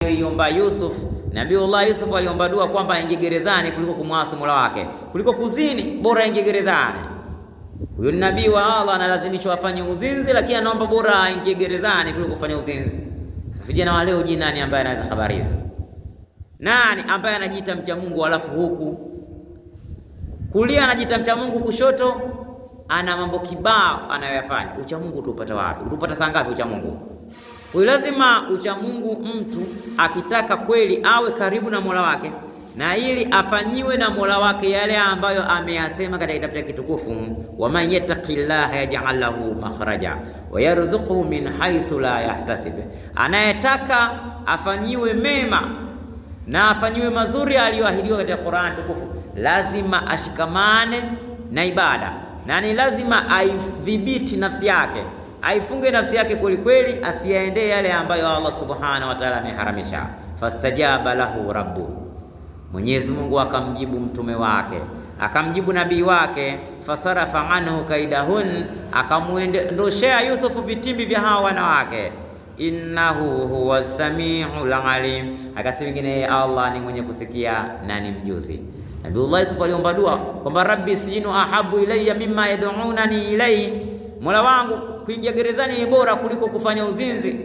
Aliyoiomba Yusuf. Nabiullah Yusuf aliomba dua kwamba aingie gerezani kuliko kumwasi Mola wake, kuliko kuzini, bora aingie gerezani. Huyu ni nabii wa Allah, analazimishwa afanye uzinzi, lakini anaomba bora aingie gerezani kuliko kufanya uzinzi. Sasa vijana wa leo, je, nani ambaye anaweza habari hizi? Nani ambaye anajiita mcha Mungu alafu huku kulia anajiita mcha Mungu, kushoto ana mambo kibao anayoyafanya? Ucha Mungu utaupata wapi? Utaupata saa ngapi ucha Mungu? Kwa lazima ucha Mungu, mtu akitaka kweli awe karibu na Mola wake na ili afanyiwe na Mola wake yale ambayo ameyasema katika kitabu chake kitukufu, waman yattaqillaha yaj'al lahu makhraja wa yarzuqhu min haythu la yahtasib, anayetaka afanyiwe mema na afanyiwe mazuri aliyoahidiwa katika Qur'an tukufu, lazima ashikamane na ibada na ni lazima aidhibiti nafsi yake, aifunge nafsi yake kweli kweli, asiyaendee yale ambayo Allah subhanahu wa ta'ala ameharamisha. Fastajaba lahu rabbu, Mwenyezi Mungu akamjibu mtume wake, akamjibu nabii wake. Fasarafa anhu kaidahun, akamuondoshea Yusufu vitimbi vya hawa wanawake. Innahu huwa samiul alim, akasema wengine, Allah ni mwenye kusikia na ni mjuzi. Nabiullah Yusuf aliomba dua kwamba rabbi sijinu ahabu ilayya mimma yad'unani ilayhi, Mola wangu kuingia gerezani ni bora kuliko kufanya uzinzi.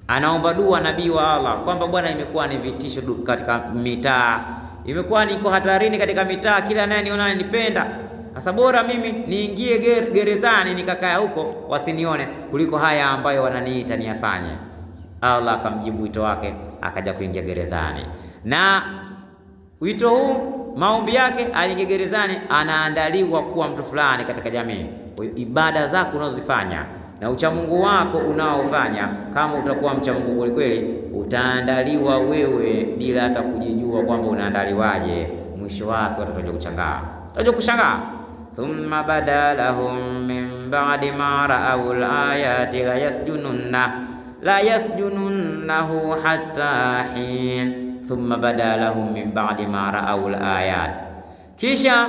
Anaomba dua nabii wa Allah kwamba bwana, imekuwa ni vitisho katika mitaa, imekuwa niko hatarini katika mitaa, kila anayeniona ananipenda. Sasa bora mimi niingie gerezani nikakaya huko wasinione, kuliko haya ambayo wananiita niyafanye. Allah akamjibu wito wake, akaja kuingia gerezani na wito huu maombi yake, aliingia gerezani, anaandaliwa kuwa mtu fulani katika jamii. Kwa hiyo ibada zako unazozifanya na uchamungu wako unaofanya, kama utakuwa mchamungu kweli kweli, utaandaliwa wewe bila hata kujijua kwamba unaandaliwaje. Mwisho wake watu watakuja kushangaa, watakuja kushangaa. Thumma bada lahum min ba'di ma ra'awul ayati la yasjununna la yasjununnahu hatta hin thumma bada lahum min ba'di ma ra'awul ayat, kisha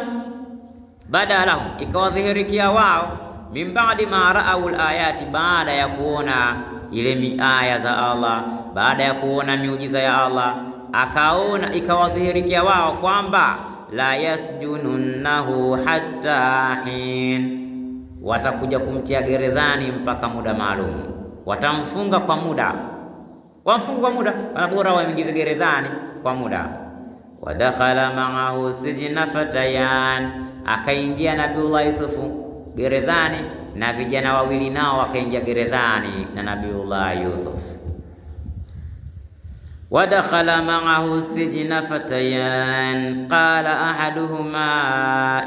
bada lahum, ikawadhihirikia wao, min ba'di ma ra'awul ayati, baada ya kuona ile miaya za Allah, baada ya kuona miujiza ya Allah, akaona ikawadhihirikia wao kwamba la yasjununnahu hatta hin, watakuja kumtia gerezani mpaka muda maalum, watamfunga kwa muda wamfunga kwa muda, wana bora waingize gerezani kwa muda. Wadakhala maahu sijna fatayan, akaingia Nabiullah Yusufu gerezani na vijana wawili nao wakaingia gerezani na Nabiullah Yusuf. Wadakhala maahu sijna fatayan qala ahaduhuma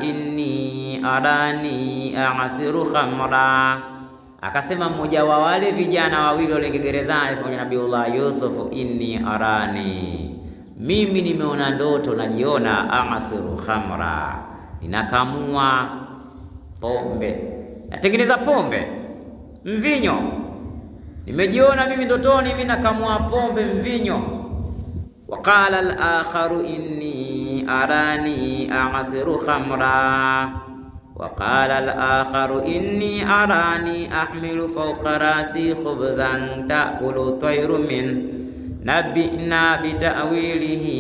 inni arani a'siru khamra, akasema mmoja wa wale vijana wawili walioingia gerezani pamoja na Nabiullah Yusuf, inni arani, mimi nimeona ndoto, najiona asiru khamra, ninakamua pombe, natengeneza pombe, mvinyo. Nimejiona mimi ndotoni, mimi nakamua pombe, mvinyo. Waqala al-akharu inni arani asiru khamra waqala al-akharu inni arani ahmilu fawqa rasi khubzan ta'kulu tayru min nabbi'na bita'wilihi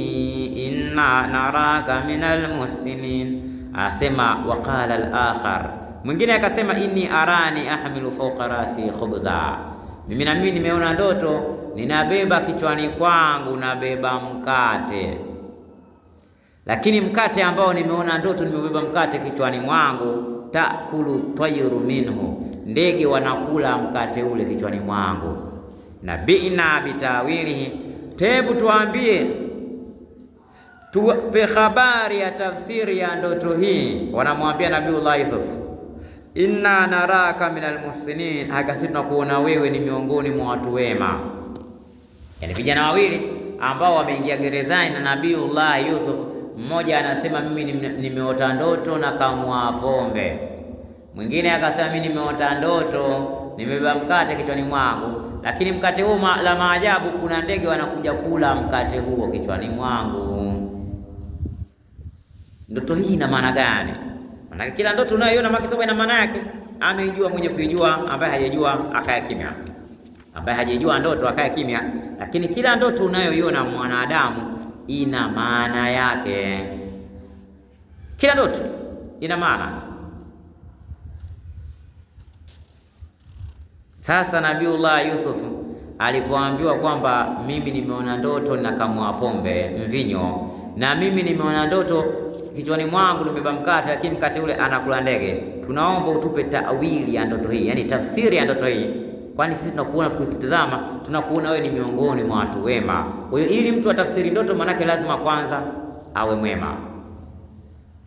inna naraka minal muhsinin. Asema waqala al-akhar, mwingine akasema inni arani ahmilu fawqa rasi khubza, mimi na mimi nimeona ndoto ninabeba kichwani kwangu nabeba mkate, lakini mkate ambao nimeona ndoto nimebeba mkate kichwani mwangu, takulu tayru minhu, ndege wanakula mkate ule kichwani mwangu. Nabina bitawilihi, tebu tuambie, tupe habari ya tafsiri ya ndoto hii. Wanamwambia Nabiullah Yusuf, inna naraka minal muhsinin, hakika sisi tunakuona wewe ni miongoni mwa watu wema. Yani vijana wawili ambao wameingia gerezani na Nabiullah Yusuf, mmoja anasema mimi nimeota ndoto na kamwa pombe, mwingine akasema mimi nimeota ndoto nimebeba mkate kichwani mwangu, lakini mkate huo la maajabu, kuna ndege wanakuja kula mkate huo kichwani mwangu. Ndoto hii ina maana gani? Maana kila ndoto unayoiona makisoba ina maana yake. Ameijua mwenye kuijua, ambaye hajajua akaya kimya. Ambaye hajijua ndoto akae kimya, lakini kila ndoto unayoiona mwanadamu ina maana yake. Kila ndoto ina maana. Sasa Nabiullah Yusuf alipoambiwa kwamba mimi nimeona ndoto nakamua pombe mvinyo, na mimi nimeona ndoto kichwani mwangu nimebeba mkate, lakini mkate ule anakula ndege, tunaomba utupe tawili ya ndoto hii, yani tafsiri ya ndoto hii, kwani sisi tunakuona tukitazama, tunakuona wewe ni miongoni mwa watu wema. Kwa hiyo ili mtu atafsiri ndoto, manake lazima kwanza awe mwema.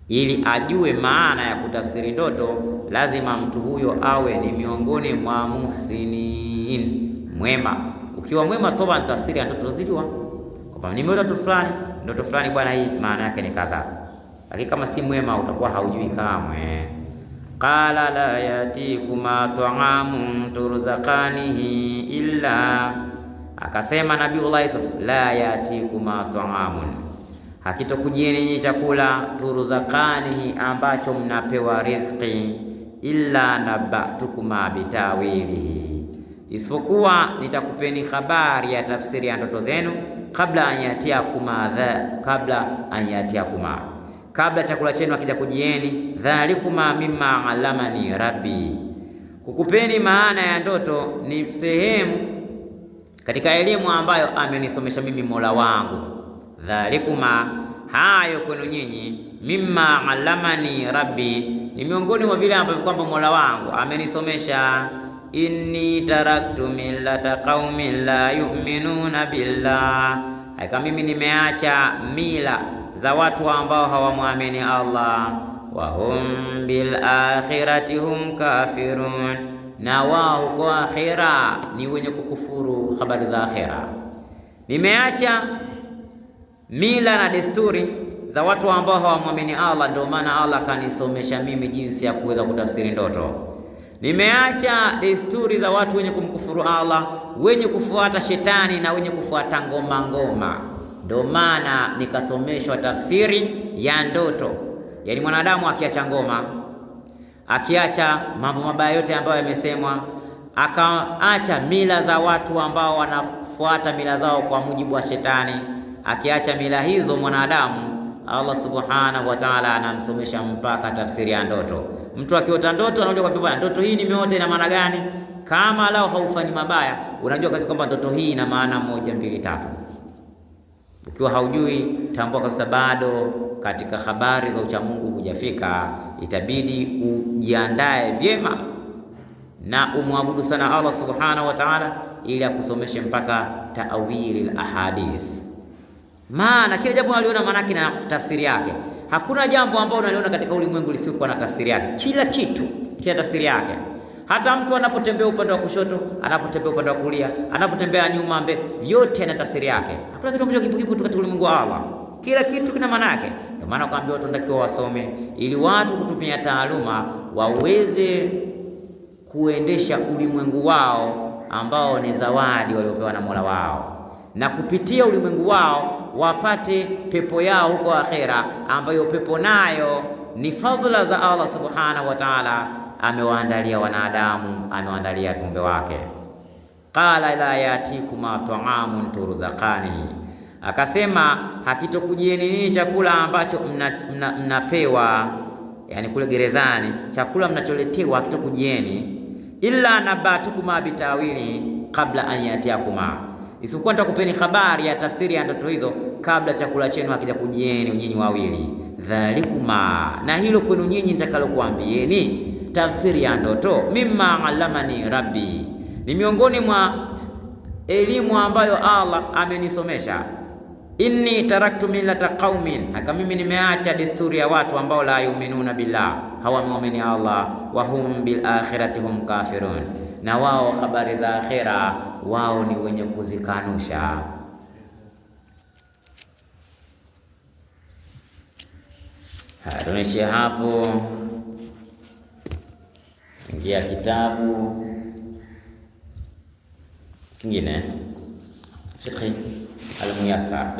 Ili ajue maana ya kutafsiri ndoto, lazima mtu huyo awe ni miongoni mwa muhsinin, mwema. Ukiwa mwema toba, tafsiri ya ndoto zijua kwamba nimeota ndoto fulani, ndoto fulani bwana, hii maana yake ni kadhaa. Lakini kama si mwema utakuwa haujui kamwe. Qala la yatikuma ta'amun turzaqanihi illa, akasema Nabiullah Yusuf, la yatikuma ta'amun, hakitokujieni nyinyi chakula turzaqanihi, ambacho mnapewa riziki, illa nabatukuma bitawilihi, isipokuwa nitakupeni habari ya tafsiri ya ndoto zenu, kabla an yatiakuma kabla an yatiakuma, kabla chakula chenu akija kujieni. Dhalikuma mimma alamani rabbi, kukupeni maana ya ndoto ni sehemu katika elimu ambayo amenisomesha mimi Mola wangu. Dhalikuma, hayo kwenu nyinyi, mimma alamani rabbi, ni miongoni mwa vile ambavyo kwamba Mola wangu amenisomesha. Inni taraktu millata qaumin la yu'minuna billah, hakika mimi nimeacha mila za watu ambao hawamwamini Allah. Wa hum bil akhirati hum kafirun, na wao huko akhira ni wenye kukufuru habari za akhira. Nimeacha mila na desturi za watu ambao hawamwamini Allah, ndio maana Allah kanisomesha mimi jinsi ya kuweza kutafsiri ndoto. Nimeacha desturi za watu wenye kumkufuru Allah, wenye kufuata shetani na wenye kufuata ngoma ngoma, ndio maana nikasomeshwa tafsiri ya ndoto. Yaani mwanadamu akiacha ngoma, akiacha mambo mabaya yote ambayo yamesemwa, akaacha mila za watu ambao wanafuata mila zao kwa mujibu wa shetani, akiacha mila hizo mwanadamu, Allah subhanahu wa ta'ala anamsomesha mpaka tafsiri ya ndoto. Mtu akiota ndoto anajua kwamba bwana, ndoto hii nimeota ina maana gani? Kama lao haufanyi mabaya, unajua kabisa kwamba ndoto hii ina maana moja, mbili, tatu. Ukiwa haujui, tambua kabisa bado katika habari za uchamungu hujafika. Itabidi ujiandae vyema na umwabudu sana Allah subhanahu wa ta'ala, ili akusomeshe mpaka ta'wili al-ahadith. Maana kila jambo unaliona maana yake na tafsiri yake. Hakuna jambo ambalo unaliona katika ulimwengu lisiokuwa na tafsiri yake. Kila kitu kina tafsiri yake. Hata mtu anapotembea upande wa kushoto, anapotembea upande wa kulia, anapotembea nyuma, mbele, yote yana tafsiri yake. Hakuna kitu ambacho kipo kipo tu katika ulimwengu wa Allah. Kila kitu kina maana yake. Ndio maana kwambia watu wanatakiwa wasome ili watu kutumia taaluma waweze kuendesha ulimwengu wao ambao ni zawadi waliopewa na Mola wao, na kupitia ulimwengu wao wapate pepo yao huko akhera, ambayo pepo nayo ni fadhila za Allah subhanahu wa ta'ala, amewaandalia wanadamu, amewaandalia viumbe wake. Qala la yatikuma ta'amun turzaqani, akasema hakitokujieni nini chakula ambacho mnapewa, yani kule gerezani, chakula mnacholetewa hakitokujieni, illa nabatukuma bitawili kabla an yatiakuma, isipokuwa nitakupeni habari ya tafsiri ya ndoto hizo kabla chakula chenu hakija kujieni nyinyi wawili. Dhalikuma, na hilo kwenu nyinyi nitakalokuambieni tafsiri ya ndoto, mimma alamani rabbi, ni miongoni mwa elimu ambayo Allah amenisomesha. Inni taraktu millata qaumin, haka mimi nimeacha desturi ya watu ambao la yuminuna billah, hawamwamini Allah, wa hum bil akhirati hum kafirun, na wao habari za akhira wao ni wenye kuzikanusha. Haya, tunaishia hapo. Ingia kitabu kingine, Fiqh al-Muyassar.